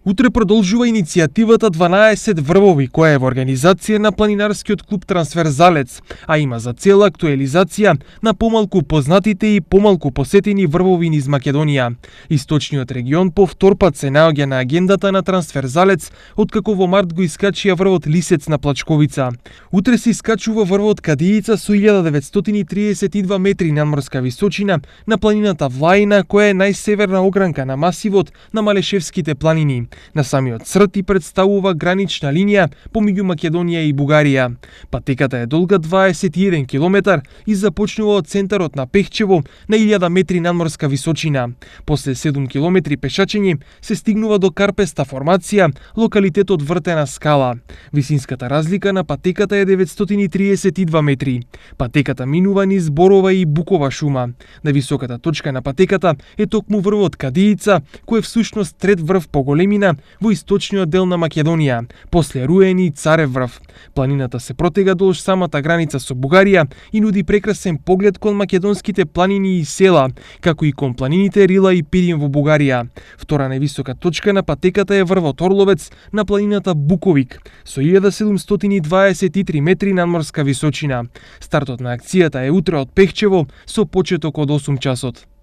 Утре продолжува иницијативата 12 врвови, која е во организација на планинарскиот клуб Трансверзалец, а има за цел актуализација на помалку познатите и помалку посетени врвови низ Македонија. Источниот регион по втор пат се наоѓа на агендата на Трансверзалец, откако во март го искачија врвот Лисец на Плачковица. Утре се искачува врвот Кадијица со 1932 метри надморска височина на планината Влаина, која е најсеверна огранка на масивот на Малешевските планини. На самиот црт и представува гранична линија помеѓу Македонија и Бугарија. Патеката е долга 21 км и започнува од центарот на Пехчево на 1000 метри надморска височина. После 7 км пешачење се стигнува до Карпеста формација, локалитетот Вртена скала. Висинската разлика на патеката е 932 метри. Патеката минува низ борова и букова шума. Највисоката точка на патеката е токму врвот Кадијица, кој е всушност трет врв по големина во источниот дел на Македонија, после Руен и Царев врв. Планината се протега долж самата граница со Бугарија и нуди прекрасен поглед кон македонските планини и села, како и кон планините Рила и Пирин во Бугарија. Втора највисока точка на патеката е врвот Орловец на планината Буковик, со 1723 метри надморска височина. Стартот на акцијата е утре од Пехчево со почеток од 8 часот.